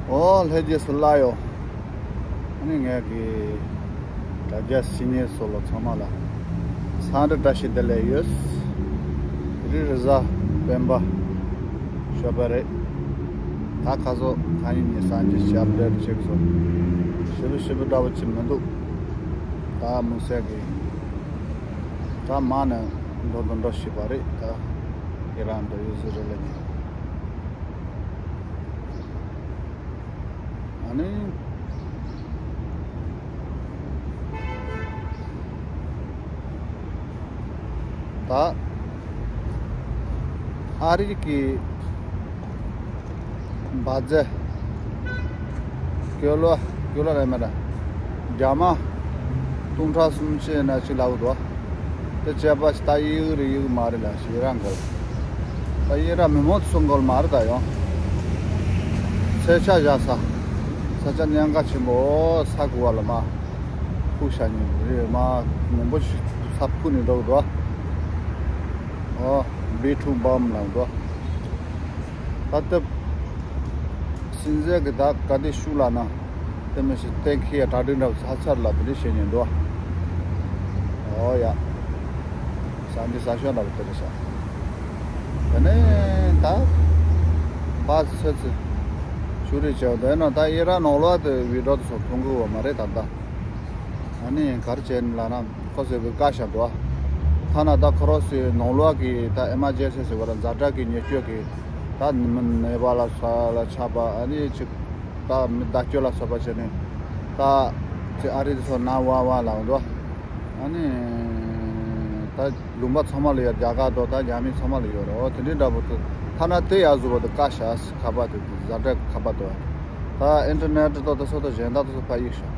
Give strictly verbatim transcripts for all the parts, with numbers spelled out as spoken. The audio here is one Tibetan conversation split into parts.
ཨོ་ལྷན་རྒྱས་སུ་ལ་ཡོད། ཨ་ནི་ངས་ཀྱི་དྲ་རྒྱ་སི་ཉེ་སོ་ལོ་ཚང་མ་ལ་སང་དྲ་བཀྲ་ཤིས་བདེ་ལེགས་ཡོད། རི་རི་ཟ་སྤེན་པ་ཤོད་པ་རེད། ད་ཁ་སོ་ཁ་ཉིན་ཉི་སང་ཅི་ཞབས་འདྲེར་ཆེག་སོ་ཞིབ་ཞིབ་འདྲ་བོ་ཅི་མི་འདུག་ད་མུ་སེ་གི་ད་མ་ནི་འགྲོ་འགྲོ་འགྲོ་ཤི་བ་རེད། ད་ཨི་རན་དུ་ཡུ་སི་རེ་ལ་ཉི། ཨ་ནི། ད། ཨ་རི་གི་བ་ཛེ། ཀྱོ་ལོ། ཀྱོ་ལོ་རེད་མ་རེད། རྒྱ་མ། སྟོང་ཕྲག་སུམ་ཅུ་ན་ཅིག་ལབ་འདུག་དེ་བྱས་པ་ཞིག་ད་ཡིག་རེད་ཡིག་མ་རེད་ལ་ཞིག་ཡི་རང་གོ། ད་ཡི་རང་མི་མོ་ཚོ་འགོལ་མ་རེད་ད་ཡོང་། ཚེ་ཆ་བཞག་ས། ས་ཆ་གནད་འགག་ཆེན་པོ་ས་གོ་བ་ལ་མ། ཁུག་ཤ་ཉིན་རེད་མ། མི་མོ་ཞིག་ས་ཁུག་ནས་འགྲོ་གི་འདུག་ཨོ། བི་ཊུ་བམ་ལ་འགྲོ། ད་ལྟ་སྲིད་འཛིན་གྱི་ད་ག་དེ་ཤུགས་ལ་ན། དེ་མི་ཤེས་གཏན་འཁེལ་ཡ་གྲ་སྒྲིག་འདྲ་བོ་ཚར་ཚར་ལ་དེ་འདྲ་བྱེད་ཉན་འདུག་ཨོ་ཡ། ས་འདི་ས་ཤོད་འདྲ་བོ་དེ་རེད་ཤག་དེ་ནས་ད་ཕར་ཚོད་ཚོད་ཆུ་རེ་བྱས་དེ་ན་ད་ཨི་རན་ནང་ལོགས་དེ་བི་ཌོ་དེ་ཚོ་མཐོང་གི་ཡོད་མ་རེད་ད་ལྟ། ཨ་ནི་ག་རེ་བྱས་ནས་ལབ་ན། ཁོ་ཚོས་གི་བཀའ་བཞག་འདུག་ཐ་ན་ད་ཁོ་རོ་སི་ནང་ལོགས་ཀྱི་ད་ཨེ་མར་ཇེན་སི་ཟེར་བ་ལ་ཛ་དྲག་གི་ཉེས་སྤྱོད་ཀྱི་ད་མི་ནད་པ་ལ་སོགས་ལ་ཆགས་པ་ཨ་ནི་ཅིག་ད་མི་བདག་སྐྱོབ་ལ་སོགས་པ་བྱས་ནས་ད་ཅིག་ཨ་རི་དེ་ཚོ་ན་ཝ་ཝ་ལབ་འདུག་ཨ་ནི་ད་ལུང་པ་ཚང་མ་ལ་ཡོད། རྒྱ་གར་དང་ད་རྒྱ་མི་ཚང་མ་ལ་ཡོད་རེད། འོ་དེ་འདྲའི་འདྲ་པོ་དེ་ཐ་ན་དེ་ཡག་བཟོ་བ་དེ་བཀའ་བཞག་ཁ་པར་དེ་ཛ་དྲག་ཁ་པར་དེ་ད་ཨིན་ཊར་ནེཊ་དང་དེ་ཚོ་དང་གཞན་དག་དེ་ཚོ་ཕར་གཡུག་ཤོག་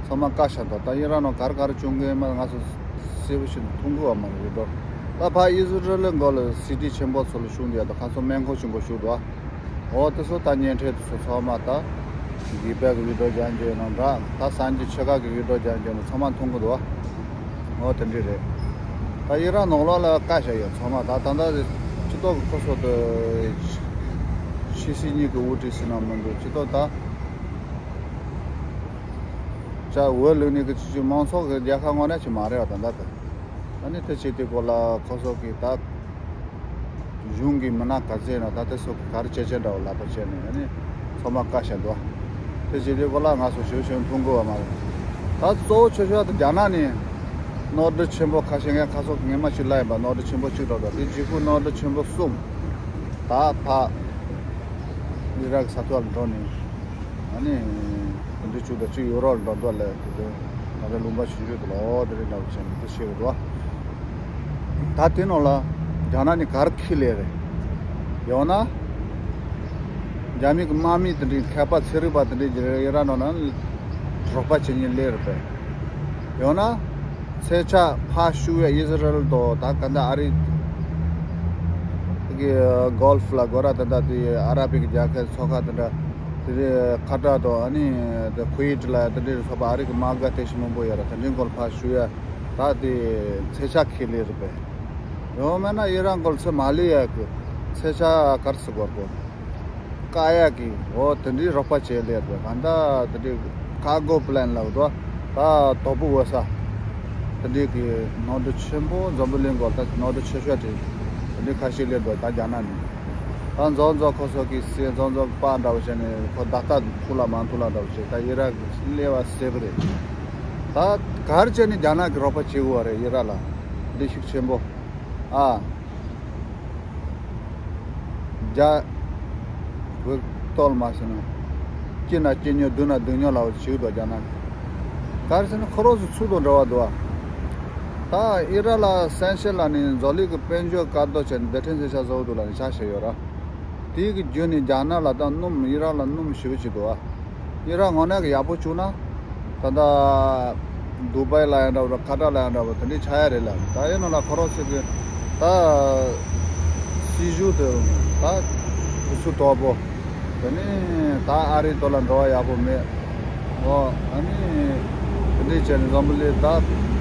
ཚང་མ་བཀའ་ཤག་དང་ད་ཨི་རན་ནང་ག་རེ་ག་རེ་བྱུང་གི་ཡིན་མ་ང་ཚོ་གསལ་པོ་ཞིག་མཐོང་གི་ཡོད་མ་རེད་འགྲོ། ད་ཕར་ཨི་ཟི་རལ་ལ་མགོ་ལ་སི་ཊི་ཆེན་པོ་ཚོ་ལ་བྱུང་འདུག་ཡ་ད་ཁ་སང་སྨན་ཁང་ཆེན་པོ་བཞུགས་འདུག་འོ་དེ་ཚོ་ད་བརྙན་འཕྲིན་དེ་ཚོ་ཚང་མ་ད་དགེ་བའི་གི་བི་ཌིའོ་རྒྱག་འཇོག་ནང་འདྲ་ད་སངས་རྒྱས་ཆོས་ཁ་གི་བི་ཌིའོ་རྒྱག་འཇོག་ནང་ཚང་མ་མཐོང་གི་འདུག་འོ་དེ་འདྲ་རེད། ད་ཨི་རན་ནང་ལོགས་ལ་བཀའ་ཤག་ཡོད་ཚང་མ་ད་ད་ད་སྤྱི་ཚོགས་གི་ཁོ་ཚོ་དེ་ཕྱི་སྲིད་གཉིས་གི་དབུ་ཁྲིད་ཟེར་ན་མི་འདུག་སྤྱི་ཚོགས་ད། ཅག་འོས་བླུགས་ནས་ཀྱི་ཅི་ཅི་མང་ཚོགས་ཀྱི་རྒྱལ་ཁ་དངོས་གནས་ཅིག་མ་རེད་བ་ད་ལྟ་དེ། ཨ་ནི་དེ་བྱས་དུས་སྐོར་ལ་ཁོ་ཚོ་གིས་ད་གཞུང་གི་མི་སྣ་ག་ཚད་ན་ད་དེ་ཚོ་གི་ག་རེ་བྱེད་བྱེད་འདྲ་བོ་ལབ་པ་བྱས་ནས་ཨ་ནི་ཚང་མ་བཀའ་བཞག་འདུག་དེ་བྱས་དུས་སྐོར་ལ་ང་ཚོ་ཞུ་ཞུ་མཐོང་དགོས་བ་མ་རེད། ད་གཙོ་བོ་ཆེ་ཤོས་དེ་རྒྱ་ནག་ནས་གནམ་གྲུ་ཆེན་པོ་ཁ་ཤས་ངས་ཁ་སོགས་ངས་མ་ཞིག་ལབ་ཡིན་པ། གནམ་གྲུ་ཆེན་པོ་གཅིག་འགྲོ་འདུག་དེ་རྗེས་ཁུ་གནམ་གྲུ་ཆེན་པོ་གསུམ་ད་ཕ་ཨི་རག་ས་ཐོག་ལ་འགྲོ་ནས། ཨ་ནི། དེ་འདྲའི་བཅུ་དང་གཅིག་ཡོ་རོབ་ལ་འགྲོ་འདུག་ལས་དེ་དེ་ང་ཚོ་ལུང་པ་ཆུང་ཆུང་དུ་ལོ་དེ་རིང་འདྲ་བོ་བྱས་ནས་དེ་ཤེས་དགོས་འདུག་ད་དེ་ནང་ལ་རྒྱ་ནག་ནས་ག་རེ་ཁས་ལེན་རེད། ཡང་ན། རྒྱ་མི་གི་དམག་མི་དེ་འདྲའི་མཁས་པ་ཚན་རིག་པ་དེ་འདྲའི་ཡི་ར་ནང་ན་རོགས་པ་བྱེད་མཁན་སླེབས་རེད་པས། ཡང་ན། ཚེ་ཆ་ཕར་བཤུ་བའི་ཨི་ཟི་རལ་དང་ད་ག་འདྲ་ཨ་རི་གི་གོལ་ཕ་ལ་གོ་ར་ད་ད་དེ་ཨ་ར་པི་གི་རྒྱལ་ཁབ་ཚོ་ཁག་དེ་འདྲ་དེ་རེད། ཁ་ཏར་དང་ཨ་ནི་དེ་ཁུ་ཝེ་ཊི་ལ་དེ་འདྲའི་ཚོ་པ་ཨ་རི་གི་དམག་སྒར་དེ་ཞིག་མང་པོ་ཡོད་ར། དེ་འདྲའི་གོལ་ཕར་བཤུ་ཡ་ད་དེ་ཚེ་ཆ་ཁས་ལེན་རེད་པས། ཡང་མིན་ན་ཨི་རན་གོལ་ཚེ་མ་ལི་ཡ་གི་ཚེ་ཆ་གར་སི་གོར་གོ་བཀག་ཡག་གི་འོ་དེ་འདྲའི་རོགས་པ་བྱས་ལེ་དེ་ག་འདྲ་དེ་འདྲའི་ཀར་གོ་པི་ལན་ལབ་དོ། ད་དོ་པོ་འོད་ས་དེ་འདྲའི་གི་གནམ་གྲུ་ཆེན་པོ་འཛམ་བུ་གླིང་གོ་ད་གནམ་གྲུ་ཆེ་ཤོས་དེ་དེ་འདྲའི་ཁ་ཤས་སླེབས་དོ། ད་རྒྱ་ནག་ནས་ད་མཛོ་མཛོ་ཁོ་ཚོ་གི་སེ་མཛོ་མཛོ་པ་འདྲ་བོ་བྱས་ནས་ཁོ་བདག་རྟགས་ཐུག་ལ་མ་ཐུག་ལ་འདྲ་བོ་བྱས། ད་ཨི་རག་གི་སླེབས་པ་སེབ་རེད། ད་གར་བྱས་ནས་རྒྱ་ནག་གི་རོགས་པ་བྱེད་དགོས་བ་རེད། ཨི་རག་ལ་འདི་ཤུགས་ཆེན་པོ་ཨ། རྒྱ། བོད་གཏོལ་མ་ཟེར་ན། སྐྱིད་ན་སྐྱིད་ཉོ་སྡུག་ན་སྡུག་ཉོ་ལ་བ་ཞིག་འདུག་རྒྱ་ནག་ག་རེ་ཟེར་ན་ཁོ་རོ་སུ་ཚུགས་དང་འདྲ་བ་འདུག་ཨ། ད་ཨི་རག་ལ་སན་ཤེད་ལ་ནི་འཛོ་ལི་གི་དཔལ་འབྱོར་བཀག་སྡོམ་བྱས་ནས་རྡུལ་ཕྲན་ཚེ་ཆ་བཟོ་འདུག་ལ་ནི་ཆ་བཞག་ཡོད་ར། དེའི་གི་རྒྱུ་ནི་རྒྱ་ནག་ལ་ད་སྣུམ་ཨི་རག་ལ་སྣུམ་ཞེ་པོ་ཅིག་འདུག་ཨ། ཨི་རག་དངོས་གནས་ཀྱི་ཡག་པོ་བྱུང་ན། ད་ལྟ་དུ་བའི་ལ་ཡང་འདྲ་བོ་ཁ་ཏར་ལ་ཡང་འདྲ་བོ་དེ་འདྲའི་ཆགས་ཡ་རེད་ལ། ད་ཡིན་ན་ལ་ཁོ་རོ་ཚོ་གི་ད་སྲིད་ཇུས་དེ་ད་སུ་དོ་པོ་དེ་ནི་ད་ཨ་རི་དོ་ལ་འགྲོ་བ་ཡག་པོ་མེད། འོ་ཨ་ནི་དེ་འདྲའི་བྱས་ནས་འཛམ་བུ་གླིང་ད་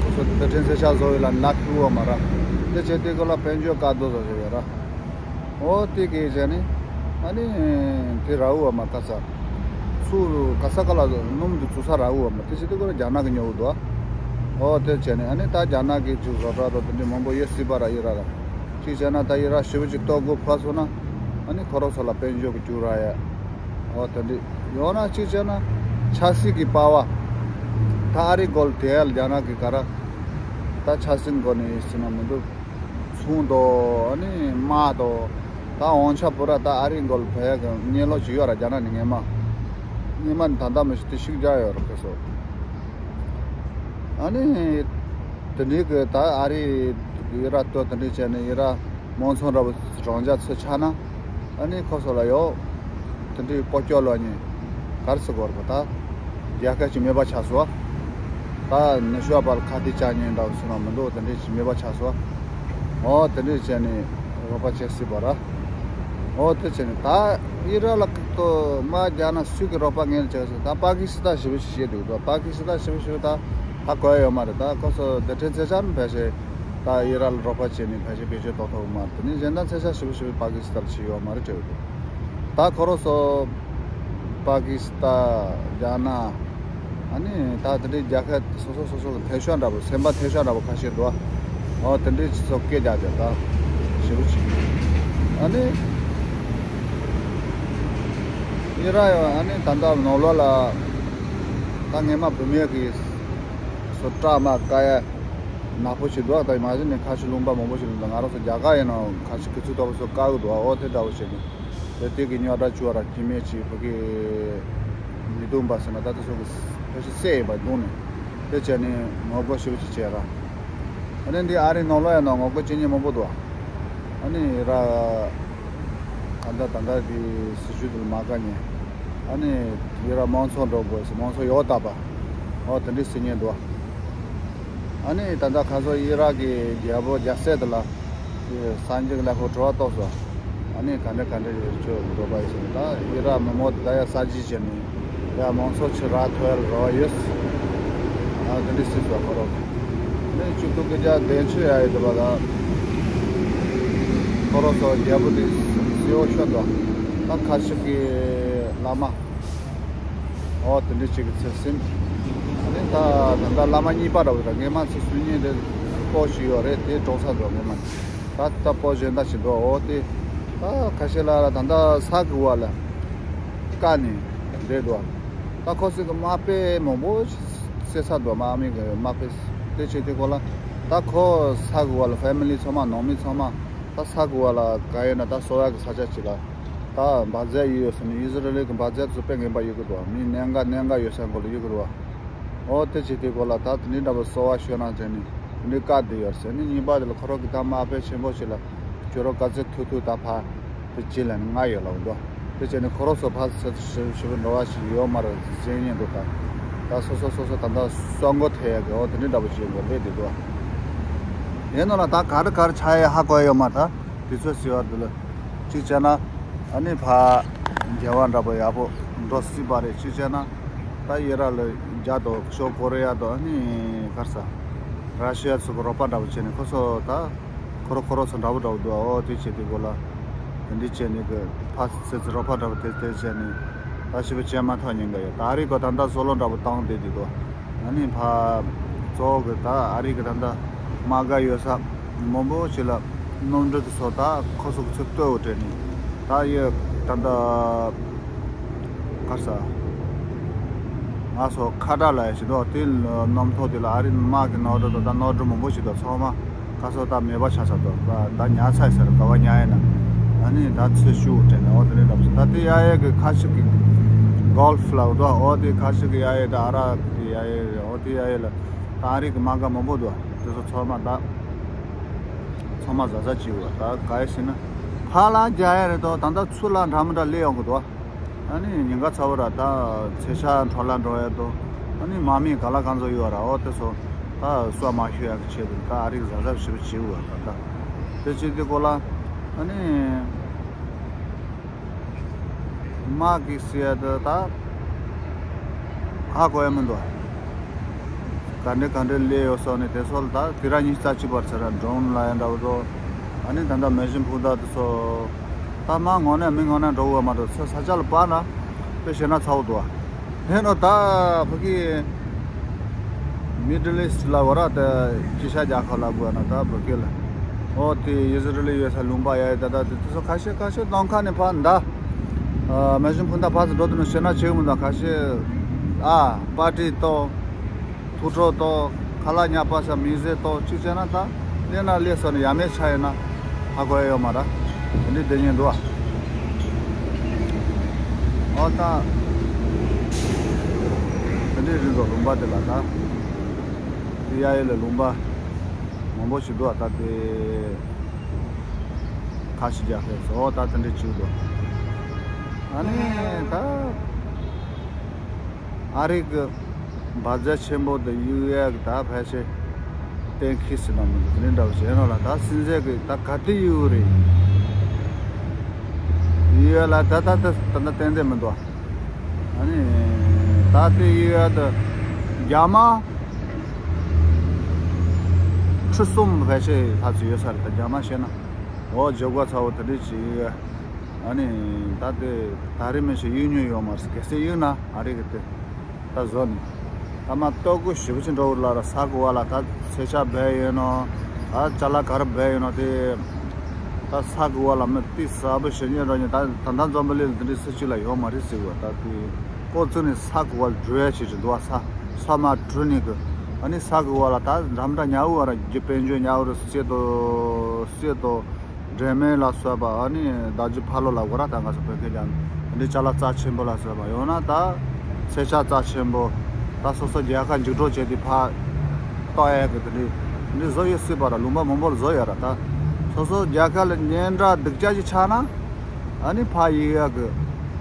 ཁོ་ཚོ་དེ་འཕྲིན་ཚེ་ཆ་བཟོ་ཡོད་ལ་ནག་ཁུ་བ་མ་ར། དེ་བྱས་དེ་ཁོ་ལ་དཔལ་འབྱོར་བཀག་སྡོམ་བཟོ་བཞིན་ཡོད་ར། འོ་དེ་གས་བྱས་ནི་ཨ་ནི་དེ་ར་བུ་བ་མ་ཁ་ཚ། ཚུར་ག་ས་ག་ལ་སྣུམ་དེ་བཙུགས་ས་རག་གི་ཡོད་མ་རེད། དེ་བྱས་དུས་ཁོ་རང་རྒྱ་ནག་གིས་ཉོ་གི་འདུག། ཨོ་དེ་བྱས་ནས་ཨ་ནི་ད་རྒྱ་ནག་གིས་ཅིག་བཟོ་གྲྭ་དང་དེ་འདྲ་མང་པོ་ཡོད་སྲིད་པ་ར། ཨི་རག་ལ་ཅིག་བྱས་ན་ད་ཨི་རག་ཞེ་པོ་ཅིག་གཏོར་རྒོལ་ཕོག་སོང་ན་ཨ་ནི་ཁོ་རང་ཚོ་ལ་དཔལ་འབྱོར་གྱི་རྒྱུགས་རག་ཡ། ཨོ་དེ་འདྲ་ཡོང་ན་ཅིག་བྱས་ན་ཆབ་སྲིད་ཀྱི་པ་ཝར་ད་ཨ་རིའི་མགོ་ལ་དེ་ཡ་ལ་རྒྱ་ནག་གིས་ག་ར་ད་ཆབ་སྲིད་མགོ་ནས་ཟེར་ན་མི་འདུག། ཚོང་དང་ཨ་ནི་དམག་དང་། ད་དབང་ཆ་པུ་ར་ད་ཨ་རིའི་མགོ་ལ་བོད་ཡ་གི་གཉེན་ལོག་ཅིག་ཡོད་ར། རྒྱ་ནག་ནས་སྔོན་མ། སྔོན་མ་ནས་ད་ལྟ་མི་ཤེས་དེ་ཤུགས་རྒྱག་ཡོད་ར་ཁོ་ཚོ། ཨ་ནི་དེ་འདྲའི་གི་ད་ཨ་རི་ཡི་ར་ལྟོ་དེ་འདྲའི་བྱས་ནས་ཡི་ར་མང་ཚོགས་འདྲ་བོ་རང་འཇགས་ཚུར་ཆགས་ན། ཨ་ནི་ཁོ་ཚོ་ལ་ཡོད། དེ་འདྲའི་སྤོ་སྐྱོ་ལོ་ཉེ་གར་སི་གོར་གོ་ད་རྒྱལ་ཁབ་ཅིག་མེད་པ་ཆགས་སོ། ད་ནུ་ཤོ་བ་ལ་ཁ་ཐི་ཅག་ཉེ་འདྲ་བོ་སུ་ན་མི་འདུག། དེ་འདྲའི་ཅིག་མེད་པ་ཆགས་སོ། ཨོ་དེ་འདྲའི་བྱས་ནས་རོགས་པ་བྱེད་སྲིད་པ་ར། ཨོ་དེ་བྱས་ནས་ད་ཨི་རག་ལ་ཏོ་མ་རྒྱག་ན་སུས་ཀྱི་རོགས་པ་ངན་བྱས་སོ། ད་པ་ཀི་སི་ཐན་ཞེ་པོ་ཞིག་བྱེད་འདུག། ད་པ་ཀི་སི་ཐན་ཞེ་པོ་ཞེ་པོ་ད་ཧ་གོ་ཡ་ཡོད་མ་རེད། ད་ཁོ་ཚོ་དེ་འཕྲལ་ཚེ་ཆར་ཕལ་ཆེར་ད་ཨི་རག་ལ་རོགས་པ་བྱས་ནས་ཕལ་ཆེར་བེད་སྤྱོད་གཏོང་ཐུབ་མ་རེད། དེ་ནས་གཞན་དག་ཚེ་ཆར་ཞེ་པོ་ཞེ་པོ་པ་ཀི་སི་ཐན་ལ་ཕྱིན་ཡོད་མ་རེད་དྲན་འདུག། ད་ཁོ་རང་ཚོ་པ་ཀི་སི་ཐན། རྒྱ་ནག། ཨ་ནི་ད་དེ་འདྲའི་རྒྱལ་ཁབ་སོ་སོ་སོ་སོ་གི་མཐའ་ཤོག་འདྲ་པོ། སེམས་པ་མཐའ་ཤོག་འདྲ་པོ་ཁ་ཤས་འདུག། ཨོ་དེ་འདྲའི་ཚོ་སྐད་རྒྱག་དེ་ད་ཞེ་པོ་ཅིག། ཨ་ནི་ཨི་རག་ཡང་ཨ་ནི་ད་ལྟ་ནང་ལོགས་ལ་ད་སྔོན་མ་བུད་མེད་ཀྱི་སོ་སྐྲ་དམར་བཀག་ཡ་ནག་པོ་ཞིག་འདུག། ད་མ་གཞི་ནས་ཁ་ཤས་ལུང་པ་མང་པོ་ཞིག་འདུག། ང་རང་ཚོ་རྒྱ་གར་ཡིན་ནའང་ཁ་ཤས་གི་ཚོད་ལྟ་བུ་ཚོ་བཀག་གི་འདུག། ཨོ་དེ་འདྲ་བོ་བྱས་ནས། དེ་དེ་གི་རྙོག་དྲ་བྱུང་བ་ར་སྐྱེ་དམན་ཅིག་བོད་ཀྱི་མི་དུང་པ་ཟེར་ན་ད་དེ་ཚོ་གི་ཕལ་ཆེར་བསད་ཡིན་པ་གདོང་ནས་དེ་བྱས་ནས་ངོ་རྒོལ་ཞེ་པོ་ཅིག་བྱས་ར། ཨ་ནི་འདི་ཨ་རིའི་ནང་ལོགས་ཡང་ན་ངོ་རྒོལ་བྱེད་མཁན་མང་པོ་འདུག། ཨ་ནི་ར་ད་ལྟ་ད་ལྟ་གི་སྲིད་བྱུས་དེ་ལ་མ་དགའ་མཁན། ཨ་ནི་ཡི་ར་མང་ཚོགས་འགྲོ་དགོས་ཟེར། མང་ཚོགས་ཡོག་བཏབ་པ། ཨོ་དེ་འདྲའི་ཟེར་མཁན་འདུག། ཨ་ནི་ད་ལྟ་ཁ་སང་ཨི་རག་གི་རྒྱལ་པོ་རྒྱལ་སྲས་དེ་ལ་སངས་རྒྱས་ཀྱི་ལྷ་ཁང་དྲི་བ་གཏོགས་སོ། ཨ་ནི་ག་འདྲ་ག་འདྲ་ཡོད་ཆོག་འགྲོ་པ་ཡིན་ཟེར། ད་ཨི་རག་མི་མང་དེ་ད་ཡ་གསར་བརྗེ་བྱས་ནས་ཡ་མང་ཚོགས་ཆུ་རག་ཐོ་ཡ་ལ་རོགས་ཡོད། ཨ་དེ་འདྲ་སྲིད་སོ་ཁོ་རོག། ཨ་ནི་བཅུ་དྲུག་གི་རྒྱ་གདན་ཆུ་ཡ་ཡོད་དེ་བ་ད་ཁོ་རོག་སོ་རྒྱལ་པོ་དེ་སྲིད་འོ་ཤོད་དོ། ད་ཁ་ཤས་ཀྱི་བླ་མ། ཨོ་དེ་འདྲ་ཅིག་གི་ཚེ་སེམས། ཨ་ནི་ད་ད་ལྟ་བླ་མ་གཉིས་པ་འདྲ་བོ་ར། སྔོན་མ་ཚེ་སུན་ཉིན་དེ་སྤོ་ཞིག་ཡོད་རེད། དེ་གྲོངས་ཚར་འགྲོ་སྔོན་མ། ད་ད་སྤོ་གཞན་དག་ཅིག་འདུག། ཨོ་དེ་ད་ཁ་ཤས་ལ་ད་ལྟ་ས་གི་བ་ལ་བཀག་ནས་བསྡད་འདུག། ད་ཁོ་ཚོ་གི་མ་དཔེ་མང་པོ་བསད་ཚར་འདུག། མ་མི་གི་མ་དཔེ་དེ་བྱེད་དེ་ཁོ་ལ་ད་ཁོ་ས་གི་བ་ལ་ཕེ་མི་ལི་ཚང་མ་ནང་མི་ཚང་མ་ད་ས་གི་བ་ལ་ག་ཡོད་ན་ད་གསོ་བ་གི་ས་ཆ་ཅིག་ལ། ད་འབར་རྫས་ཡོད་ཟེར་ནས་ཨི་ཟི་རེལ་གྱི་འབར་རྫས་ཚོ་དཔེ་ངན་པ་ཡོད་གི་འདུག། མི་གནད་འགག་གནད་འགག་ཡོད་ས་གོ་ལ་ཡོད་གི་འདུག། ཨོ་དེ་བྱེད་དུས་གོ་ལ་ད་དེ་འདྲའི་འདྲ་པོ་གསོ་བ་ཤོད་ན་བྱས་ནས་དེ་འདྲའི་བཀག་བསྡད་ཡོད་ཟེར་ནས། གཉིས་པ་དེ་ལ་ཁོ་རང་གི་ད་མ་དཔེ་ཆེན་པོ་ཞིག་ལ་ཁྱོད་རང་ག་ཚོད་ཐུག་ཐུག་ད་ཕ་དེ་བྱེད་ལ་ནི་ང་ཡོད་ལ་འདུག། དེ་བྱས་ནས་ཁོ་རང་ཚོ་ཕ་ཚེ་ཞིབ་ཞིབ་འགྲོ་བ་ཞིག་ཡོད་མ་རེད་ཟེར་ཉན་འདུག། ད་ད་སོ་སོ་སོ་སོ་ད་ད་གསོན་གོ་ཐེ་ཡ་གི་ཨོ་དེ་འདྲའི་འདྲ་པོ་ཞིག་གོ་ལས་བསྡད་འདུག། ཡིན་ནོ་ལ་ད་ག་རེ་ག་རེ་ཆགས་ཡ་ཧ་གོ་ཡ་ཡོད་མ་རེད། ད་དུས་ཚོད་ཟེར་བ་འདི་ལ། གཅིག་བྱས་ན། ཨ་ནི་ཕ། འགྱུར་བ་འདྲ་པོ་ཡག་པོ་འགྲོ་སྲིད་པ་རེད། གཅིག་བྱས་ན། ད་ཨི་རག་ལ་རྒྱ་དང་ཤོ་ཀོ་རི་ཡ་དང་ཨ་ནི་ག་རེ་ཟ། ར་ཤི་ཡ་ཚོ་གི་རོགས་པ་འདྲ་པོ་བྱས་ནས་ཁོ་ཚོ་ད། ཁོ་རོ་ཁོ་རོ་ཚོ་འདྲ་པོ་འདྲ་པོ་འདུག། ཨོ་དེ་བྱས་དེ་གོ་ལ། དེ་འདྲ་བྱས་ནས་གི་ཕ་ཚེ་ཚེ་རོགས་པ་འདྲ་པོ་དེ་དེ་བྱས་ནས། ད་ཞིབ་པ་བྱས་མ་ཐག་ཉིན་ག་ཡོད། ད་ཨ་རི་གོ་ད་ད་བཟོ་ལོ་འདྲ་པོ་བཏང་བསྡད་དེ་འདུག། ཨ་ནི་ཕ། གཙོ་བོ་གི་ད་ཨ་རི་གི་ད་ད་དམག་སྒར་ཡོད་ས་མང་པོ་ཞིག་ལ་གནམ་གྲུ་དེ་ཚོ་ད་ཁོ་ཚོ་གི་ཚུར་གཏོར་བ་སྤྲད་ནས་ད་ཡོད་ད་ད་ག་རེ་ཟ། ང་ཚོ་ཁ་བྲལ་ལ་ཡ་ཞིག་འདུག། དེ་གནམ་ཐོག་དེ་ལ་ཨ་རི་དམག་གི་གནམ་གྲུ་དང་ད་གནམ་གྲུ་མང་པོ་ཞིག་འདུག། ཚང་མ་ཁ་སོ་ད་མེད་པ་ཆགས་ཚར་འདུག། ད་ད་ཉར་ཚར་ཟེར་ག་བ་ཉར་ཡིན་ན། ཨ་ནི་ད་ཚོས་ཤུགས་སྤྲད་ནས་ཨོ་དེ་འདྲ་འདྲ་པོ་ཞིག། ད་དེ་ཡ་ཡ་གི་ཁ་ཤས་ཀྱི་གོལ་ཕ་ལ་འདུག། ཨོ་དེ་ཁ་ཤས་ཀྱི་ཡ་ཡ་ད་ཨ་རག་གི་ཡ་ཡ་རེད། ཨོ་དེ་ཡ་ཡ་ལ། ད་ཨ་རི་གི་དམག་སྒར་མང་པོ་འདུག། དེ་ཚོ་ཚང་མ་ད་ཚང་མ་ཟ་ཟ་བྱེད་དགོས། ད་ག་ཡེ་ཟེར་ན་ཕར་ལ་རྒྱག་ཡ་རེད་དོ། ད་ད་ཚུར་ལ་འདྲ་མི་འདྲ་སླེབས་ཡོང་གི་འདུག། ཨ་ནི་ཉིན་ག་ཚ་བོ་ར་ད་ཚེ་ཤ་འཕྲོ་ལ་འགྲོ་ཡ་དོ། ཨ་ནི་དམག་མི་ག་ལ་གང་ཚོ་ཡོད་ར། ཨོ་དེ་ཚོ་ད་སོ་མ་ཤོད་ཡ་གི་ཆེད་དུ་ད་ཨ་རི་གི་ཟ་ཟ་བྱེད་དགོས། ད་ད་དེ་བྱེད་དུས་གོ་ལ་ཨ་ནི། དམག་གི་ཟེར་ཡ་དེ་ད་ཧ་གོ་ཡ་མི་འདུག། ག་འདྲ་ག་འདྲ་སླེབས་ཡོད་སོགས་ནས་དེ་ཚོ་ལ་ད་དེ་ར་ཉིས་རྩ་གཅིག་པར་ཚེ་ར་ཌོ་རོན་ལ་ཡ་འདྲ་བོ་དོ། ཨ་ནི་ད་ལྟ་མེ་ཤིན་ཕུག་ད་དེ་ཚོ་ད་མ་ངོ་ནས་མི་ངོ་ནས་འགྲོ་བ་མ་གཏོགས་ཚེ་ས་ཆ་ལ་པར་ན་དཔེ་བཤད་ན་ཚ་བོ་འདུག། ཧེ་ནོ་ད་ཕ་གི་མི་ཌལ་ཨིསཊ་ལ་བ་ར་ད་ཅི་ཤ་རྒྱལ་ཁབ་ལ་དགོས་ན་ད་ཕ་གི་ལ་ཨོ་དེ་ཨི་ཟི་རེལ་ཡོད་ས་ལུང་པ་ཡ་ཡ་ད་ད་དེ་དུས་སོ་ཁ་ཤས་ཁ་ཤས་ནང་ཁ་ནས་ཕ་འདའ་མེ་ཤིན་འཕུར་མདའ་ཕ་ཚོ་འགྲོ་དུ་ནོ་ཤེ་ན་ཆེ་གི་མི་འདུག་ཁ་ཤས་ཨ་པར་ཊི་ཏོ། ཐུགས་སྤྲོ་ཏོ། ཁ་ལག་ཉག་པ་ས་མི་ཟེར་ཏོ་གཅིག་བྱས་ན་ད་གླེ་ན་གླེ་སོ་ནི་ཡ་མེད་ཆ་ཡོད་ན་ཧ་གོ་ཡ་ཡོད་མ་ར། དེ་འདྲའི་བསྡད་ཉན་འདུག་ཨ། ཨོ་ད་དེ་འདྲའི་རིགས་ཚོ་ལུང་པ་དེ་ལ་ད་དེ་ཡ་ཡོད་ལ་ལུང་པ་མང་པོ་ཞིག་འདུག་ཨ། ད་དེ་ཁ་ཤས་རྒྱག་ཧེ་སོ་ད་དེ་འདྲའི་བྱེད་འདུག་ཨ་ནི་ད། ཨ་རི་གི་བ་ཛ་ཆེན་པོ་དུ་ཡུག་ཡག་ད་ཕལ་ཆེར་གཏན་འཁེལ་ཟིན་ན་མི་འདུག་དེ་འདྲ་བྱས་ན་ལ་ད་སྲིད་འཛིན་གི་ད་ག་དུས་ཡུག་རེད། ཡུག་ཡག་ལ་ད་ད་ད་ད་ད་གཏན་གཏན་མི་འདུག་ཨ་ནི་ད་དེ་ཡུག་ཡག་ད་རྒྱ་མ་ཁྲི་གསུམ་ཕལ་ཆེར་ལྷག་ཙམ་ཡོད་ས་རེད། ད་རྒྱ་མ་བཤད་ན་འོ་བརྗོད་གོ་ཚ་བོ་དེ་འདྲ་ཅིག་ཡུག་ཡག་ཨ་ནི་ད་དེ་ད་རེས་མི་ཤེས་ཡུག་མྱོང་ཡོད་མ་རེད། གལ་སྲིད་ཡུག་ན་ཨ་རི་གི་དེ། ད་བཟོ་ནི། ད་མ་ལྟོ་གོ་ཞེ་པོ་ཅིག་འགྲོ་བ་ལ་ར་ས་གོ་བ་ལ་ད་ཚེ་ཆ་སྦས་ཡོད་ནོ། ད་ཅ་ལག་ག་རེ་སྦས་ཡོད་ནོ་དེ། ད་ས་གོ་བ་ལ་མི་ཏི་ས་བུ་ཞེ་ཉེ་འགྲོ་ཉེ་ད་ད་ད་འཛོམས་པ་ལས་འདི་འདྲའི་སྲིད་ཇུས་ལ་ཡོད་མ་རེད་ཟེར་བ་ད་དེ། ཁོ་ཚོ་ནི་ས་གོ་བ་ལ་འགྲོ་ཡ་ཞིག་རེད་འདུག་བ། ས་ས་མ་འགྲོ་ནི་གི་ཨ་ནི་ས་གོ་བ་ལ་ད་འགྲམ་འདྲ་ཉའུ་བ་ར་རྒྱུ་དཔལ་འབྱོར་ཉའུ་རུ་སེ་དོ་སེ་དོ། འབྲེལ་མེད་ལ་སོགས་པ་ཨ་ནི་བདག་རྒྱུ་ཕ་ལོ་ལ་གོ་ར་ད་ང་ཚོ་བོད་སྐད་ཀྱང་འདི་ཅ་ལག་རྩ་ཆེན་པོ་ལ་སོགས་པ་ཡོང་ན་ད་ཚེ་ཆ་རྩ་ཆེན་པོ་ད་སོ་སོ་རྒྱལ་ཁ་འཇིག་སྒྲོལ་བྱས་ཏེ་ཕ་ཏོ་ཡ་གི་དེ་འདྲི་འདི་བཟོ་ཡོད་སྲིད་པ་ར་ལུང་པ་མང་པོ་ལ་བཟོ་ཡོད་ར། ད་སོ་སོ་རྒྱལ་ཁ་ལ་ཉེན་འདྲ་སྡུག་ཅག་ཅིག་ཆགས་ན་ཨ་ནི་ཕ་ཡི་ཡ་གི་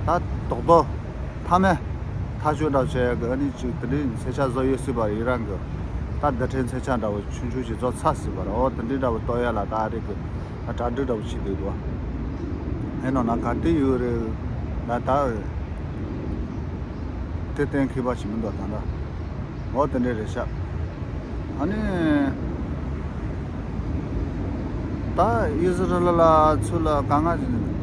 ད་རྡོག་རྡོག་མཐའ་མེད་ཐག་གཅོད་འདྲ་བྱས་ཡ་གི་ཨ་ནི་ཅིག་དེ་འདྲི་ཚེ་ཆ་བཟོ་ཡོད་སྲིད་པ་ར། ཡི་རང་གི་ད་བརྡ་འཕྲིན་ཚེ་ཆ་འདྲ་བོ་ཆུང་ཆུང་ཞིག་བཟོ་ཚར་སྲིད་པ་ར། འོ་དེ་འདྲི་འདྲ་བོ་ཏོ་ཡ་ལ་ད་ཨ་རི་གི་ད་གྲ་སྒྲིག་འདྲ་བོ་བྱེད་འདུག་དོ། ཨེ་ནོ་ན་ག་དེ་ཡོད་རེད་ན་ད་དེ་གཏན་འཁེལ་བ་ཞིག་མི་འདུག་ད་ད་འོ་དེ་འདྲ་རེད་ཤག་ཨ་ནི་ད་ཨི་ཟི་རེལ་ལ་ཚུར་ལ་ག་ང་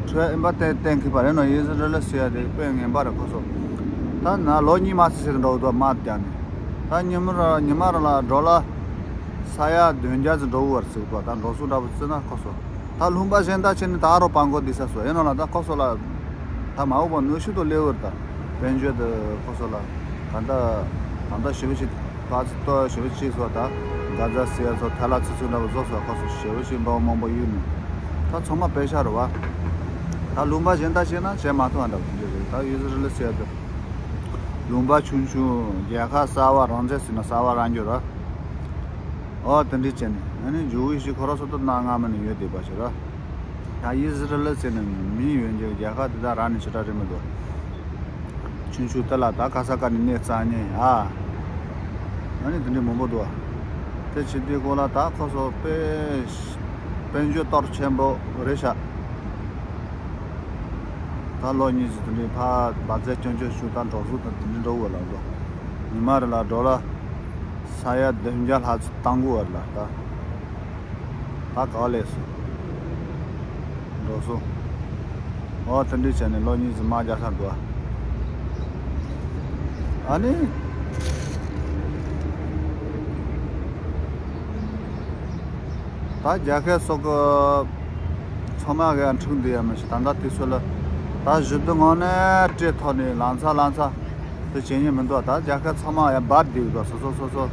འཕྲོད་ཨིན་པ་དེ་གཏན་འཁེལ་བ་རེད་ནོ། ཨི་ཟི་རེལ་ཟེར་ཡ་དེ་དཔེ་ངན་པ་རེད་ཁོ་ཚོ། ད་ན་ལོ་གཉིས་མ་ཚད་ཟེར་འགྲོ་འདུག་དམག་བརྒྱབ་ནས་ད་ཉི་མ་ར་ཉི་མ་ར་ལ་ཌོ་ལར་ས་ཡ་བདུན་བརྒྱ་ཙམ་འགྲོ་བར་ཟེར་གོ། ད་འགྲོ་སོང་འདྲ་པོ་བརྩིས་ན་ཁོ་ཚོ་ད་ལུང་པ་གཞན་དག་ཕྱིན་ནས་ད་རོ་པང་གོ་འདི་ས་སོ་ཨེ་ནོ་ལ་ད་ཁོ་ཚོ་ལ་ད་མ་འོག་པ་ནུས་ཤུགས་དུ་སླེབས་བར་ད་དཔལ་འབྱོར་དུ་ཁོ་ཚོ་ལ་ག་ད་ག་ད་ཞི་བ་ཞིག་ད་ཚི་ཏོ་ཞི་བ་ཅིག་སོ་ད་ག་ཛ་སི་ཡ་ཚོ་ཐ་ལ་ཚི་ཚུ་འདྲ་པོ་བཟོ་སོ་ཁོ་ཚོ་ཞི་བ་ཞིག་འབའ་མང་པོ་ཡོད་ནི་ད་ཚང་མ་དཔེ་ཤ་རུ་བ་ད་ལུང་པ་གཞན་དག་ཕྱིན་ན་བྱེད་མ་ཐུབ་པ་འདྲ་པོ་འདི་རེད། ད་ཡུ་ཟི་རི་ལི་ཟེར་ཡ་དུ། ལུང་པ་ཆུང་ཆུང་རྒྱལ་ཁབ་གསར་པ་རང་བཙན་ཟེར་ན་གསར་པ་རང་རྒྱུ་ར། ཨོ་དེ་འདྲ་བྱས་ནས་ཨ་ནི་ཇོ་བོ་ཡེ་ཤེས་ཁོ་ར་སོ་ཏོ་གནའ་སྔ་མོ་ནས་ཡོད་བསྡད་པ་ཞིག་ར། ཡང་ཨི་ཟི་རེལ་ཟེར་ནས་མི་ཡོད་འཇིག་རྒྱལ་ཁབ་དེ་དག་རང་ནས་ཕྱི་དྲག་རེད་མི་འདུག་ཆུང་ཆུང་དེ་ལ་ད་ག་ས་ག་ནས་གནས་རྩ་ཉེ་ཨ། ཨ་ནི་དེ་འདྲ་མང་པོ་འདུག་དེ་བྱེད་དུས་སྐོར་ལ་ད་ཁོ་ཚོ་དཔེ་དཔལ་འབྱོར་གཏོར་ཆེན་པོ་རེད་ཤག་ད་ལོ་གཉིས་ཀྱི་དེ་འདྲའི་ཕར་བ་ཚྭ་སྐྱོན་བརྗོད་ཞུ་དང་འགྲོ་སོང་དང་དེ་འདྲའི་འགྲོ་དགོས་ལ་འགྲོ། ཉི་མ་རེ་ལ་ཌོ་ལར་ས་ཡ་བདུན་བརྒྱ་ལྷག་ཙམ་བཏང་དགོས་བར་ལ་ད་ད་ག་ལས་སོང་། འགྲོ་སོང་། འོ་དེ་འདྲའི་བྱས་ནས་ལོ་གཉིས་ཙམ་མ་རྒྱག་ས་འགྲོ། ཨ་ནི། ད་རྒྱལ་ཁབ་སོགས་ཀྱི་ཚང་མ་གི་འཁྲུག་འདི་ཡང་མི་ཤེས། ད་ལྟ་དུས་ཚོད་ལ་ད་གཞི་རྡུལ་ངོ་ནས་སྤྲད་ཐོག་ནས་ལང་ཚ་ལང་ཚ་དེ་བྱེད་ཉེན་མི་འདུག་ད་རྒྱལ་ཁབ་ཚང་མ་ཡང་འབར་བསྡད་ཡོད། སོ་སོ་སོ་སོ་ད་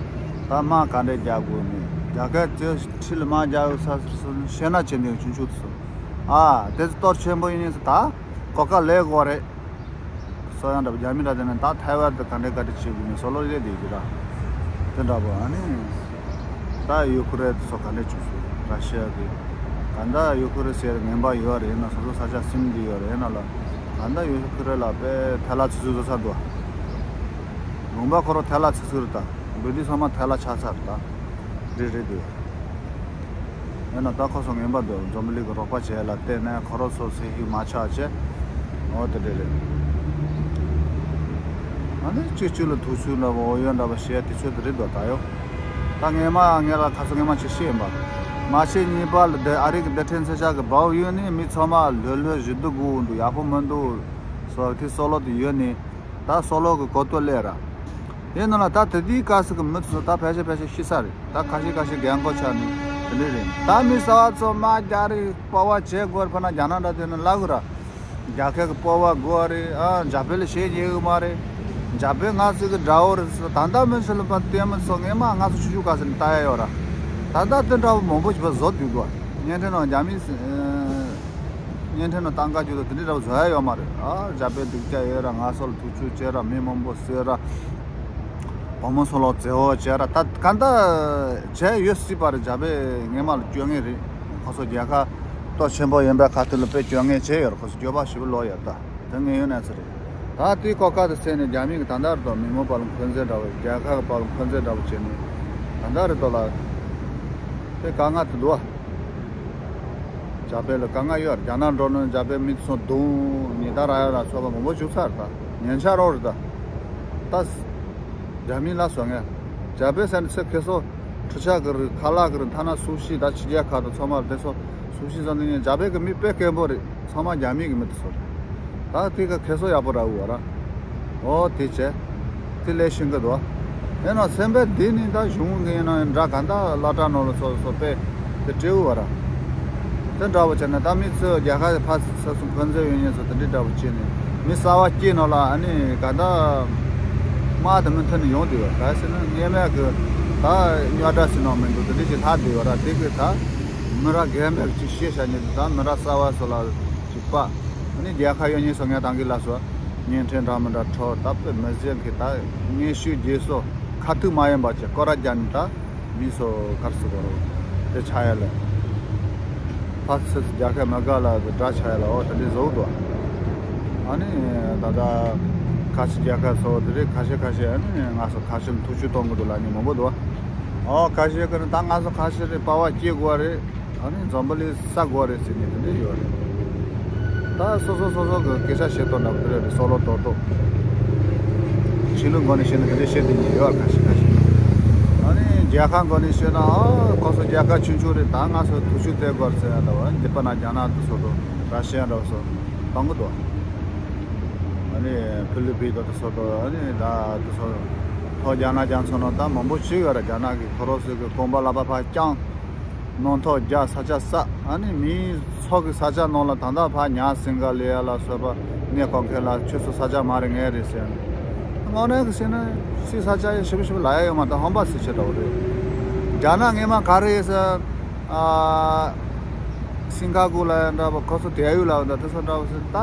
དམག་ག་འདྲས་རྒྱག་དགོས་མིན་རྒྱལ་ཁབ་དེ་ཁྲི་ལ་དམག་རྒྱག་ཡོད་ས་ཤེས་ན་བྱེད་འདོད་ཆུང་ཆུང་དུ་སོང་། ཨ་དེ་ཚོ་གཏོར་ཆེན་པོ་ཡིན་ས་ད་གོ་སྐབས་ལེན་དགོས་རེད། སོ་ཡང་འདྲ་པོ་རྒྱ་མི་འདྲ་དེ་ནས་ད་ཐའེ་ཝན་དུ་ག་འདྲས་ག་འདྲས་བྱེད་དགོས་ནས་སོ་ལོ་ཡེ་དེ་གི་ར། དེ་འདྲ་པོ་ཨ་ནི། ད་ཡུ་ཁུ་རེ་སོ་ག་འདྲས་བྱུང་སོང་ར་ཤི་ཡ་གི། ག་འདྲ་ཡུ་ཁུ་རེ་ཟེར་ངན་པ་ཡོད་རེད་ན་སོ་སོ་ས་ཆ་སིམ་གི་ཡོད་རེད་ན་ལ། ག་འདྲ་ཡུ་ཁུ་རེ་ལ་པའི་ཐལ་ལ་ཚུ་ཚུ་བཟོ་ས་འདུག་ལུང་པ་ཁོ་རོ་ཐལ་ལ་ཚུ་ཚུ་རེད་ད། འབུ་དི་ཚང་མ་ཐལ་ལ་ཆགས་ཚར་རེད་ད། རེད་རེད་དེ། ཡང་ན་ད་ཁོ་ཚོ་ངན་པ་འདུག་འཛམ་བུ་གླིང་གི་རོགས་པ་བྱས་ལ་བརྟེན་ནས་ཁོ་རོ་ཚོ་སེ་ཤུ་མ་ཆགས་བྱས། འོ་དེ་འདྲ་རེད། ཨ་ནི་གཅིག་གཅིག་ལ་ཐུག་ཚུལ་འདྲ་པོ་འོ་ཡོད་འདྲ་པོ་བཤད་དེ་ཚོད་དེ་རེད་འདུག་ད་ཡོ། ད་ངས་མ་ངས་ལ་ཁ་སང་ངས་མ་ཅིག་བཤད་ཡིན་པ། མ་ཆེ་གཉིས་པ་ལ་དེ་ཨ་རི་གི་བརྡ་འཕྲིན་ཚད་ཆག་གི་བའུ་ཡོད་ནི་མི་ཚང་མ་ལྷོད་ལྷོད་བཞུགས་འདུག་དགོས་འདུག་ཡག་པོ་མི་འདུག་སོ་དེ་སོ་ལོ་དེ་ཡོད་ནི། ད་སོ་ལོ་གི་གོ་ཏོ་ལས་ར། ཡིན་ན་ལ་ད་དེ་དུས་སྐབས་སུ་གི་མི་ཚོ་ད་ཕལ་ཆེར་ཕལ་ཆེར་ཤི་ས་རེད། ད་ཁ་ཤས་ཁ་ཤས་རྒན་གོག་ཆགས་ནས་དེ་འདྲ་རེད། ད་མི་གསར་བ་ཚོ་མ་རྒྱ་རིགས་སྤོབས་པ་བྱེད་དགོས་རེད། ཕ་ན་རྒྱ་ནག་འདྲ་དེ་ནི་ལབ་གི་ར། རྒྱལ་ཁབ་ཀྱི་སྤོབས་པ་དགོས་རེད། ཨ་འཇར་པན་ལ་བྱས་ཉེ་གི་མ་རེད། འཇར་པན་ང་ཚོ་གི་དགྲ་བོ་རེད་ཟེར། ད་ལྟ་མི་ཚོ་ལ་ཕར་ལྟད་མོ་ཚོ་ངས་མ་ང་ཚོ་ཆུང་ཆུང་སྐབས་སུ་ནས་ལྟ་ཡ་ཡོད་ར། ད་ལྟ་དེ་འདྲ་བོ་མང་པོ་ཞིག་ཕར་བཟོ་སྡོད་འདུག་བརྙན་འཕྲིན་ནང་རྒྱ་མིས་བརྙན་འཕྲིན་ནང་བཏང་ག་རྒྱུ་དང་དེ་འདྲ་འདྲ་བོ་བཟོ་ཡ་ཡོད་མ་རེད། ཨ་འཇར་པན་སྡུག་ཅག་ཡོད་ར། ང་ཚོ་ལ་ཐུག་ཆུ་བྱས་ར། མི་མང་པོ་གསོད་ར། བུ་མོ་ཚོ་ལ་བཙན་འོག་བྱས་ར། ད་ག་འདྲ་བྱས་ཡོད་སྲིད་པ་རེད། འཇར་པན་ངས་མ་ལ་སྐྱོན་ངེས་རེད། ཁོ་ཚོ་རྒྱལ་ཁབ་སྟོབས་ཆེན་པོ་ཡིན་པའི་ཁ་ཐུག་ལ་དཔེ་སྐྱོན་ངན་བྱས་ཡོད་རེད། ཁོ་ཚོ་འགྱོད་པ་ཞེ་པོ་ལོག་ཡོད་ད། དེ་ངས་ཡོད་ན་ཚེ་རེད། ད་དེའི་སྐོར་ཁ་དུ་བསད་ནས་རྒྱ་མི་གི་ད་ལྟ་རུ་དང་མི་མང་བར་ལ་འཁོན་འཛིན་འདྲ་བོ། རྒྱལ་ཁབ་ཀྱི་བར་ལ་འཁོན་འཛིན་འདྲ་བོ་བྱས་ནས་ད་ལྟ་རུ་དོ་ལ་དེ་དཀའ་ངལ་དུ་འདུག་བ། འཇར་པན་ལ་དཀའ་ངལ་ཡོད་རེད། རྒྱ་ནག་འགྲོ་ནས་འཇར་པན་མི་ཚོ་རྡུང་ཉེས་དག་རག་ཡ་ལ་སོགས་པ་མང་པོ་བྱུང་ཚར་ད། ཉེན་ཆག་རོགས་རེད་ད། ད་རྒྱ་མི་ལ་སོགས་ངས་འཇར་པན་ཟེར་ནས་ཚེ་ཁེ་སོ། ཁྲུ་ཆ་གི་རིགས་ཁ་ལག་གི་རིགས་ཐ་ན་སུ་ཤི་ད་ཕྱི་རྒྱལ་ཁག་དང་ཚང་མ་དེ་ཚོ་སུ་ཤི་ཟ་འདི་ཉིན་རྒྱ་བལ་གི་མི་དཔེ་དཀོན་པོ་རེད། ཚང་མ་རྒྱ་མི་གི་མི་དེ་ཚོ་རེད། ད་དེ་ག་ཁེ་སོ་ཡག་པོ་ར་འུ་བ་ར། ཨོ་དེ་བྱས། དེ་ལས་ཤིང་གི་དོ། ཡིན་ན་སེམས་པ་འདི་ནི་ད་གཞུང་གི་ཡིན་ན་འདྲ་ག་འདྲ་བླ་བྲང་ནང་ལ་ཚོ་ཚོ་དཔེ་དེ་སྤྲེའུ་བ་ར། དེ་འདྲ་བོ་བྱས་ན་ད་མི་ཚོས་རྒྱལ་ཁབ་ཕར་ཚུར་སོང་འཁོན་འཛིན་ཡོད་མཁན་ཚོ་དེ་འདྲའི་འདྲ་བོ་བྱས་ནས་མི་གསར་བ་སྐྱེས་ནོ་ལ་ཨ་ནི་ག་ད་དམག་དེ་མི་མཐུན་ནས་ཡོང་དུས་བ་ག་ཟེར་ན་སྔས་མ་གི་ད་རྙོག་དྲ་ཟེར་ནོ་མི་འདུག་དེ་འདྲ་ཅིག་ལྷག་དུས་བ་ར། དེ་གི་ད་མི་ར་རྒན་པ་ཅིག་ཤེས་བྱ་ཉེ་དུ་ད་མི་ར་གསར་བ་ཚོ་ལ་ཅིག་པ་ཨ་ནི་རྒྱལ་ཁ་ཡོད་མཁན་ཚོ་ངས་ད་གི་ལ་སོ་བརྙན་འཕྲིན་འདྲ་མི་འདྲ་འཕྲོ་ད་དཔེ་མི་ཟེར་གི་ད་སྙན་ཞུ་རྒྱས་སོ་ཁ་ཐུག་མ་ཡིན་པ་ཅིག་སྐོར་ར་རྒྱ་ནི་ད། མི་ཚོ་གར་སོ་གོ་རོ། དེ་ཆ་ཡ་ལ། ཕ་ཚི་རྒྱལ་ཁབ་མ་དགའ་ལ་དེ་འདྲ་ཆ་ཡ་ལ་འོ་དེ་འདྲའི་བཟོ་འདུག་ཨ་ནི་ད་ལྟ་ཁ་ཆེ་རྒྱལ་ཁབ་ཚོ་དེ་རིགས་ཁ་ཤས་ཁ་ཤས་ཨ་ནི་ང་ཚོ་ཁ་ཆེ་ལ་ཐུགས་ཆུ་གཏོང་གི་འདུག་ལ་ནི་མང་པོ་འདུག་ཨོ་ཁ་ཤས་ཀྱི་ནི་ད་ང་ཚོ་ཁ་ཤས་རེད་པ་བ་སྐྱེ་དགོས་རེད། ཨ་ནི་འཛམ་བུ་གླིང་ས་དགོས་རེད་ཟེར་ནས་དེ་འདྲ་ཡོད་རེད། ད་སོ་སོ་སོ་སོ་གི་སྐད་ཆ་བཤད་སྟངས་འདྲ་པོ་དེ་རེད་སོ་ལོ་ཏོག་ཏོག་ཆོས་ལུགས་སྒོ་ནས་བཤད་ན་དེ་འདྲ་བཤད་དེ་ཉེ་ཡོད་ཁ་ཤས་ཁ་ཤས། ཨ་ནི་རྒྱལ་ཁབ་སྒོ་ནས་བཤད་ན་ཨ་ཁོ་ཚོ་རྒྱལ་ཁབ་ཆུང་ཆུང་རེད། ད་ང་ཚོ་ཐུགས་ཆུ་གཏད་དགོས་ཟེར་ཡ་འདྲ་བ་འདི་པ་ན་རྒྱ་ནག་དེ་ཚོ་དང་ར་ཤི་ཡ་འདྲ་བ་ཚོ་གཏོང་གི་འདུག་ཨ་ནི་ཕི་ལི་པིན་དང་དེ་ཚོ་དང་ཨ་ནི་ད་དེ་ཚོ་ཐོག་རྒྱ་ནག་རྒྱ་མཚོ་ནང་ད་མང་པོ་ཞིག་ཡོད་རེད། རྒྱ་ནག་གི་ཁོ་རོ་སི་གི་གོམ་པ་ལ་པ་ཕ་རྐྱང་། ནང་ཐོག་རྒྱ་ས་ཆ་ས་ཨ་ནི་མིའི་ཚོགས་ཀྱི་ས་ཆ་ནང་ལ་ད་ལྟ་ཕ་ཉ་སིང་ག་ལེ་ཡ་ལ་སོགས་པ་གནས་སྐོར་མཁན་ལ་ཁྱོད་ཚོ་ས་ཆ་མ་རེད་ངའི་རེད་ཟེར་ནས། དངོས་གནས་ཀྱི་ཟེར་ན་སུའི་ས་ཆ་ཡ་ཞིབ་ཞིབ་ལ་ཡ་ཡོད་མ་ད་ཧོན་པ་སི་ཆེ་འདྲ་བོ་རེད། རྒྱ་ནག་ངས་མ་ག་རེ་ཡོད་ས་ཨ་སིང་ག་གུ་ལ་ཡ་འདྲ་བོ་ཁོ་ཚོ་དེ་ཡུལ་ལ་འདྲ་དེ་ཚོ་འདྲ་བོ་ཟེར་ད་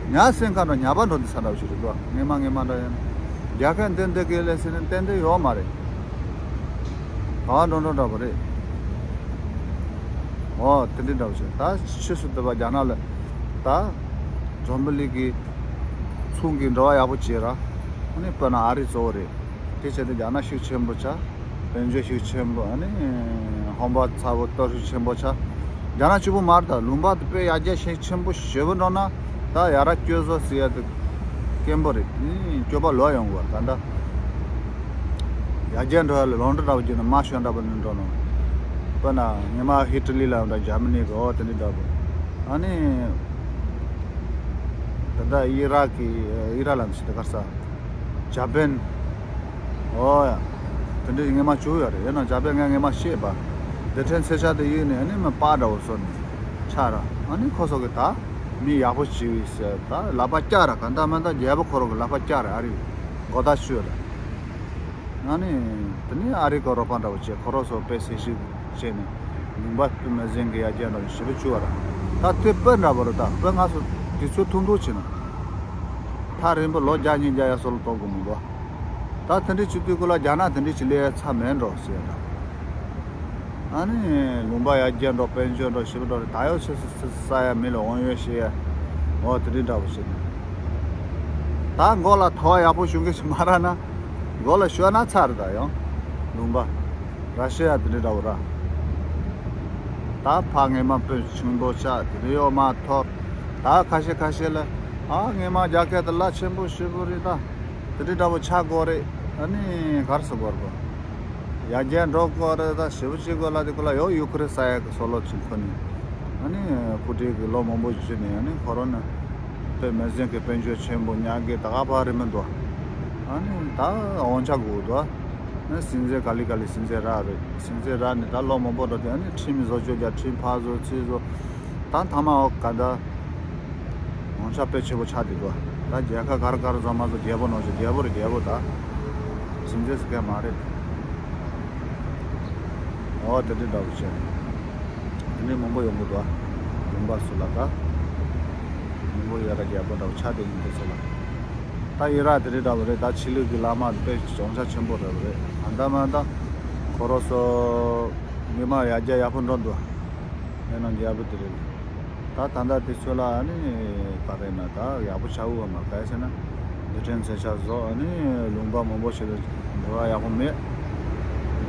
ཉ་སིང་ག་འགྲོ་ཉ་པ་འགྲོ་འདི་ས་འདྲ་བོ་ཞིག་རེད་དོ། ངས་མ་ངས་མ་འདྲ་ཡོད་ན་རྒྱ་སྐད་འདི་འདི་གས་ལས་ཟེར་ན་ཏན་ཏན་ཡོད་མ་རེད། ག་བ་འགྲོ་འགྲོ་འདྲ་པོ་རེད། འོ་དེ་འདྲའི་འདྲ་པོ་ཞིག་ད་ཕྱི་སུ་བསྡད་པ་རྒྱ་ནག་ལ་ད་འཛམ་བུ་གླིང་གི་ཚོང་གི་འབྲེལ་བ་ཡག་པོ་བྱེད་ར། ཨ་ནི་དཔེར་ན་ཨ་རི་གཙོ་བོ་རེད། དེ་བྱས་ཏེ་རྒྱ་ནག་ཤུགས་ཆེན་པོ་ཆགས། དཔལ་འབྱོར་ཤུགས་ཆེན་པོ་ཨ་ནི་ཧོན་པ་ཚ་བོ་སྟོབས་ཤུགས་ཆེན་པོ་ཆགས། རྒྱ་ནག་གཅིག་པུ་མ་རེད་ད་ལུང་པ་དེ་དཔེ་ཡར་རྒྱས་ཤུགས་ཆེན་པོ་ཞེ་པོ་འགྲོ་ན་ད་ཡ་ར་སྐྱོ་བཟོ་ཟེར་ཡ་དེ། སྐྱེན་པོ་རེད། ཨིན་སྐྱོ་པ་ལོ་ཡོང་གི་བ་ད་ལྟ། ཡར་རྒྱས་འགྲོ་ཡ་ལ་ལོང་འདྲ་འདྲ་པོ་བརྒྱུད་ནས་མ་ཤོན་འདྲ་པོ་ནས་འགྲོ་ནོ། དཔེར་ན་ཉི་མ་ཧི་ཏི་ལི་ལ་ཡོང་འདྲ་འཇར་མ་ནི་གི་འོ་དེ་འདྲ་འདྲ་པོ། ཨ་ནི། ད་ལྟ་ཨི་རག་གི་ཨི་རག་ལ་འདི་ད་གར་ས། ཇ་པན། འོ་ཡ། དེ་འདྲའི་ངས་མ་བྱུག་ཡོད་རེད། ཡིན་ན་ཇ་པན་ངས་ངས་མ་ཤེས་པ། དེ་ཕྲན་ཚེ་ཆ་དེ་ཡིན་ནས་ཨ་ནི་མི་པ་འདྲ་བོ་བཟོ་ནས་ཆགས་ར། ཨ་ནི་ཁོ་ཚོ་གི་ད་མི་ཡག་པོ་བྱེད་ཡོད་ཟེར་ད་ལག་པ་བཀྱག་ར་ག་འདྲ་མ་འདྲ་རྒྱལ་པོ་ཁོ་རང་གི་ལག་པ་བཀྱག་ར་ཨ་རི་མགོ་ཐག་ཆོད་ར། ཨ་ནི་དེ་ནས་ཨ་རི་གི་རོགས་པ་འདྲ་བོ་བྱས་ཁོ་རང་ཚོ་དཔེ་སེམས་ཤུགས་བྱས་ནས་ལུང་པ་དཔེ་མི་ཟིན་གི་ཡར་རྒྱས་འགྲོ་ཞེ་པོ་བྱུང་བ་ར། ད་དེ་དཔེ་འདྲ་བོ་ར་ད་དཔེ་ང་ཚོ་དུས་ཚོད་ཐུང་ཐུང་བྱས་ན་ཐག་རིང་པོ་ལོ་བརྒྱ་ཉིས་བརྒྱ་ཡར་སོང་ལ་གཏོང་དགོས་མི་འདུག་ད་དེ་འདྲའི་བྱེད་དུས་སྐོར་ལ་རྒྱ་ནག་དེ་འདྲའི་བྱེད་ལས་ཚ་མེད་འགྲོ་ཟེར་ཡ། ཨ་ནི་ལུང་པ་ཡར་རྒྱས་འགྲོ་དཔལ་འབྱོར་འགྲོ་ཞེ་པོ་འགྲོ་རེད། ད་ཡོད་ཆེ་ས་ས་ས་ཡ་མི་ལ་དབང་ཡོད་ཤེས་ཡ། འོ་དེ་འདྲའི་འདྲ་པོ་ཞིག་ད་མགོ་ལ་ཐོ་བ་ཡག་པོ་བྱུང་གི་ཞིག་མ་རག་ན་མགོ་ལ་ཤོར་ན་ཚར་རེད། ད་ཡང་ལུང་པ་ར་ཤི་ཡ་དེ་འདྲའི་འདྲ་པོ་ར། ད་ཕ་ངེ་མ་དཔོན་ཆུང་དོ་ཆགས་དེ་འདྲའི་ཡོད་མ་ཐོབ། ད་ཁ་ཤས་ཁ་ཤས་ལ་ཨ་ངེ་མ་རྒྱ་སྐད་དེ་ལ་ཆེན་པོ་ཞེ་པོ་རེད་ད། དེ་འདྲའི་འདྲ་པོ་ཆགས་དགོས་རེད། ཨ་ནི་གར་སོ་དགོས་རེད་པ། ཡར་རྒྱས་འགྲོ་དགོས་རེད་ད་ཞེ་པོ་ཅིག་དགོས་ལ་དེ་ཁོ་ལ་ཡོད་ཡུ་ཀེ་རེན་ས་ཡ་གི་སོ་ལོ་ཅིག་ཁོ་ནི། ཨ་ནི་ཕུ་ཏིན་གི་ལོ་མང་པོ་བཞི་ནས་ཨ་ནི་ཁོ་རང་ནི་ མེ་ཟོན་གྱི་དཔལ་འབྱོར་ཆེན་པོ་ཉག་གི་ད་ག་པར་རེད་མི་འདུག་ཨ་ནི་ད་དབང་ཆ་དགོས་འདུག་ཨ་ནི་སིམ་འཛུལ་ག་ལེ་ག་ལེ་སིམ་འཛུལ་རག་རེད། སིམ་འཛུལ་རག་ནས་ད་ལོ་མང་པོ་འགྲོ་དུས་ཨ་ནི་ཁྲིམས་བཟོ་བཅོས་རྒྱག་ཁྲིམས་ཕར་བཟོ་ཚུར་བཟོ། ད་མཐའ་མ་འོག་ག་ད་དབང་ཆ་དཔེ་ཆེ་པོ་ཆགས་བསྡད་འདུག་ད་རྒྱལ་ཁབ་ག་རེ་ག་རེ་བཟོ་མ་བཟོ་རྒྱལ་པོ་ནང་བཞིན་རྒྱལ་པོ་རེད། རྒྱལ་པོ་ད་སིམ་འཛུལ་ཟེར་མཁན་མ་རེད། ཨོ་དེ་འདྲ་འདྲ་པོ་བྱས། དེ་ནས་མང་པོ་ཡོང་གི་འདུག་ཨ། ལུང་པ་སུ་ལ་ད། མང་པོ་ཡ་ར་རྒྱལ་པོ་འདྲ་པོ་ཆགས་བསྡད་ཡིན་དེ་ཚོ་ལ། ད་ཡི་ར་དེ་འདྲ་འདྲ་པོ་རེད། ད་ཕྱི་ལུགས་ཀྱི་བླ་མ་དཔེ་གྱོང་ཆ་ཆེན་པོ་རེད་པ་རེད། ད་ལྟ་མ་ད། ཁོ་རོ་སོ། མི་མང་ཡར་རྒྱས་ཡག་པོ་འགྲོ་འདུག་ཨ། ཡིན་ནའང་རྒྱལ་པོ་དེ་རེད། ད་ད་ལྟ་དེ་ཚོ་ལ་ཨ་ནི་ག་རེ་ན་ད་ཡག་པོ་ཆགས་འོས་མ་ག་ཟེར་ན། རྡུལ་ཕྲན་ཚོན་ཆ་བཟོ་ཨ་ནི་ལུང་པ་མང་པོ་ཞིག་ལ་འགྲོ་བ་ཡག་པོ་མེད།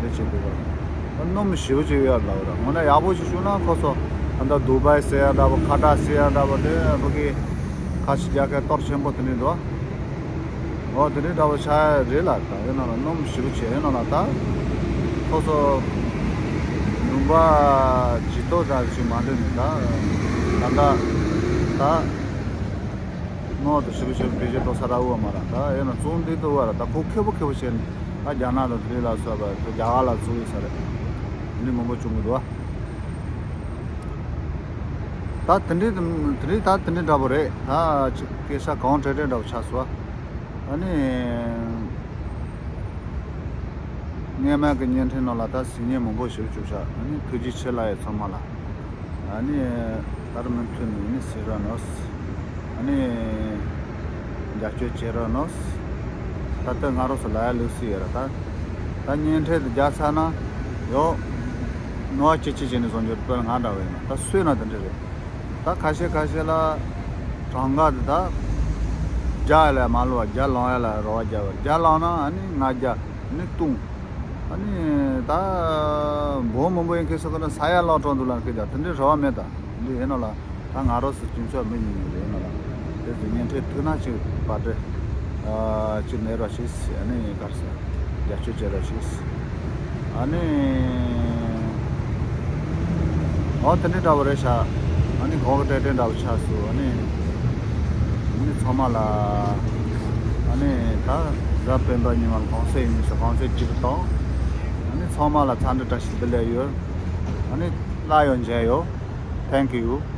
དེ་འདྲ་བྱེད་དགོས་པ། ད་སྣུམ་ཞེ་པོ་ཅིག་ཡོད་ལབ་ར། ངོ་ན་ཡག་པོ་ཞིག་བྱུང་ན་ཁོ་ཚོ་ད་ལྟ་དུ་བའི་ཟེར་ཡ་འདྲ་པོ་ཁ་ཏ་ཟེར་ཡ་འདྲ་པོ་དེ་ཕ་གི་ཁ་ཤས་རྒྱག་མཁན་གཏོར་ཆེན་པོ་དེ་འདྲ་འདུག་ཨོ་དེ་འདྲའི་འདྲ་པོ་ཆགས་རེད་ལ། ད་ཡིན་ན་ལ་སྣུམ་ཞེ་པོ་བྱས་ཡིན་ན་ལ་ད། ཁོ་ཚོ་ལུང་པ་ཇི་ལྟོ་ད་ཞིག་མ་འདྲེན་ནས་ད། ད་ད་ད། སྣུམ་དུ་ཞེ་པོ་ཞེ་པོ་བེད་སྤྱོད་གཏོང་ས་ར་འུ་བ་མ་ར། ད་ཡིན་ན་ཙུང་འདི་ཏུ་བ་ར། ད་ཁོ་ཁེ་པོ་ཁེ་པོ་བྱས་ནས་ད་རྒྱ་ནག་དང་དེ་ལ་སོགས་པ་ད་རྒྱ་གར་ལ་ཙུང་ཡོད་ས་རེད། འདི་མང་པོ་བྱུང་གི་འདུག་ད་དེ་འདྲའི་དེ་འདྲའི་ད་དེ་འདྲའི་འདྲ་པོ་རེད། ད་ཅིག་སྐད་ཆ་གང་དྲན་དྲན་འདྲ་པོ་ཆགས་སོང་། ཨ་ནི། སྔས་མ་གི་བརྙན་འཕྲིན་ནང་ལ་ད་གཟིགས་མཁན་མང་པོ་ཞིག་བྱུང་ཤག་ཨ་ནི་ཐུགས་རྗེ་ཆེ་ལབ་ཡོད་ཚང་མ་ལ། ཨ་ནི། ད་རུང་མུ་མཐུད་ནས་ཨ་ནི་གཟིགས་རོགས་གནང་། ཨ་ནི། རྒྱབ་སྐྱོར་བྱེད་རོགས་གནང་། ད་ལྟ་ང་རང་ཚོ་ལ་ཡ་ལུགས་སྲོལ་ཡོད་ར་ད། ད་བརྙན་འཕྲིན་དེ་རྒྱག་ཚར་ན། ཡོ། ནོར་བ་ཅི་ཅི་བྱས་ནས་བཟོ་རྒྱུ་དཔེར་ང་འདྲ་བ་ཡིན་ན་ད་སུས་ན་དེ་འདྲ་རེད། ད་ཁ་ཤས་ཁ་ཤས་ལ་གྲངས་ཀ་དེ་ད་རྒྱ་ཡ་ལ་མ་ལོ་བ་རྒྱ་ལོང་ཡ་ལ་རོ་བ་རྒྱ་བ་རྒྱ་ལོང་ན་ཨ་ནི་ང་རྒྱ་ནི་ལྟུང་། ཨ་ནི་ད་འབོ་མི་འབོ་ཡིན་ཁེ་སོ་ཀ་ན་ས་ཡ་ལོག་གྲོང་དུ་ལ་ཁེ་རྒྱ་དེ་འདྲའི་རོ་བ་མེད་ད་འདི་ཡིན་ནོ་ལ། ད་ང་རོ་སུ་སྤྱི་ཚོགས་མི་ཉུང་ཉུང་རེད་ཡིན་ནོ་ལ། དེ་ཚོ་བརྙན་འཕྲིན་ཐུག་ན་ཅིག་པ་ཏྲེ། ཅིག་ནས་རོ་ཞིག་ཨ་ནི་གར་ས། རྒྱབ་སྐྱོར་བྱེད་རོགས་ཞུ། ཨ་ནི། འོ་དེ་འདྲའི་འདྲ་བོ་རེད་ཤག་ཨ་ནི་གོང་གི་གྲོས་འདྲ་བོ་ཆགས་སོང་། ཨ་ནི། ཨ་ནི་ཚང་མ་ལ། ཨ་ནི་ད་གཟའ་སྤེན་པ་ཉི་མ་གུང་སེང་ཡིན་ཟེར། གུང་སེང་གཅིག་གི་ཐོག་ཨ་ནི་ཚང་མ་ལ་འཚམས་འདྲི་བཀྲ་ཤིས་བདེ་ལེགས་ཡོད། ཨ་ནི་སླར་ཡང་མཇལ་ཡོང་། Thank you.